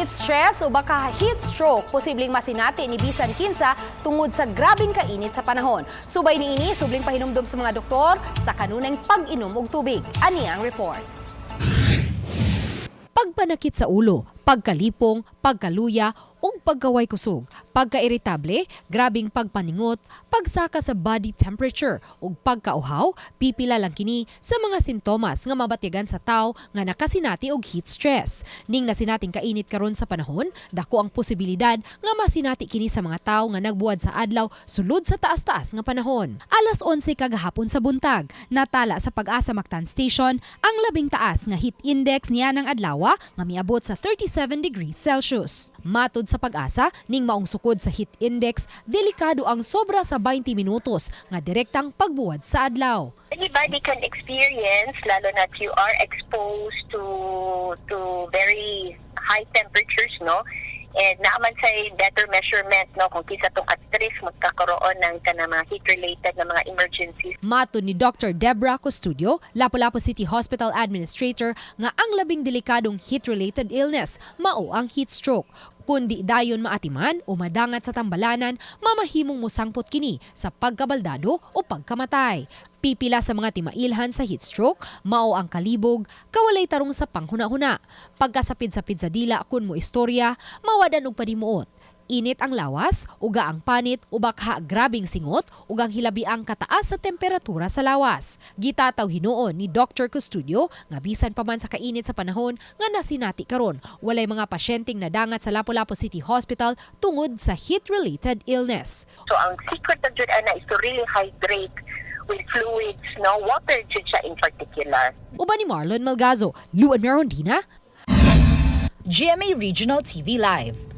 Heat stress o baka heat stroke, posibleng masinati ni bisan kinsa tungod sa grabeng kainit sa panahon. Subay niini, subling pahinumdom sa mga doktor sa kanunayng pag-inom og tubig. Ani ang report. Pagpanakit sa ulo, pagkalipong, pagkaluya, ug pagkaway kusog, pagkairitable, grabing pagpaningot, pagsaka sa body temperature ug pagkauhaw, pipila lang kini sa mga sintomas nga mabatyagan sa tao nga nakasinati og heat stress. Ning nasinating kainit karon sa panahon, dako ang posibilidad nga masinati kini sa mga tao nga nagbuwad sa adlaw sulod sa taas-taas nga panahon. Alas 11 kagahapon sa buntag, natala sa Pag-asa Mactan Station ang labing taas nga heat index niya ng adlaw nga miabot sa 37 degrees Celsius. Matod sa Pag-asa, ning maong sukod sa heat index, delikado ang sobra sa 20 minutos nga direktang pagbuwad sa adlaw. Anybody can experience, lalo na you are exposed to very high temperatures, no? And naa man say better measurement, no, kung kinsa tong at risk magkakaroon ng kanang mga heat-related na mga emergencies. Matod ni Dr. Debra Custodio, Lapu-Lapu City Hospital Administrator, nga ang labing delikadong heat-related illness mao ang heat stroke. Kundi dayon maatiman o madangat sa tambalanan, mamahimong musangpot kini sa pagkabaldado o pagkamatay. Pipila sa mga timailhan sa heat stroke, mao ang kalibog, kawalay tarong sa panghuna-huna, pagkasapid-sapid sa dila kun mo istorya, mawadan og panimuot, init ang lawas, uga ang panit, o baka grabing singot, ug ang hilabiang kataas sa temperatura sa lawas. Gitataw hinuon ni Dr. Custodio nga bisan pa man sa kainit sa panahon nga nasinati karon, walay mga pasyenteng nadangat sa Lapu-Lapu City Hospital tungod sa heat-related illness. So ang secret of jud ana is to really hydrate with fluids, no? Water jud siya in particular. Uban ni Marlon Malgazo, Luan Merondina, GMA Regional TV Live.